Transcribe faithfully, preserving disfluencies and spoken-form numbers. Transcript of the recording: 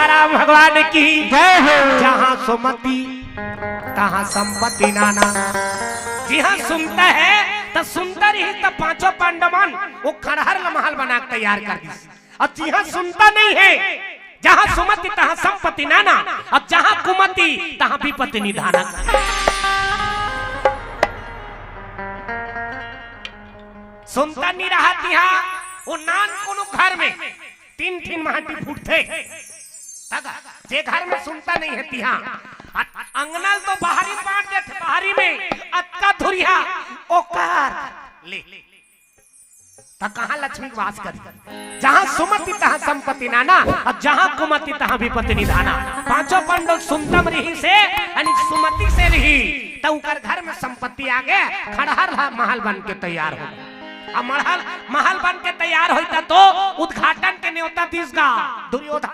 राम भगवान की जय हो। जहाँ सुमति तहाँ संपत्ति नाना। जिहाँ सुमति हे त सुमति रही त पांचों पांडव मन ओ खंडहर ल महल बना के तैयार कर दिस। अउ जिहाँ सुमति नइ हे, जहाँ सुमति तहाँ संपत्ति नाना, अउ जहाँ कुमति तहाँ विपत्ति निधाना। सुमति नइ रहय तिहाँ ओ नान कोनो घर में तीन ठिन माटी फूटथे। तगा, जे घर में सुमति नइ हे तिहाँ, अ-, अंगना ल तो बाहरी बांट देथे, बाहरी में अतका धुरिहा ओकर ले। त कहाँ लक्ष्मी के वास करी? जहाँ सुमति तहाँ संपत्ति नाना, अउ जहाँ कुमति तहाँ विपत्ति निधाना। पांचों पांडव सुमति म रहिस हे, यानी सुमति से रही, त ओकर घर में संपत्ति आगे, खंडहर ह महल बन के तैयार हो। अब महल, महल बन के तैयार होइस त तो उद्घाटन के नेवता दिस गा दुर्योधन।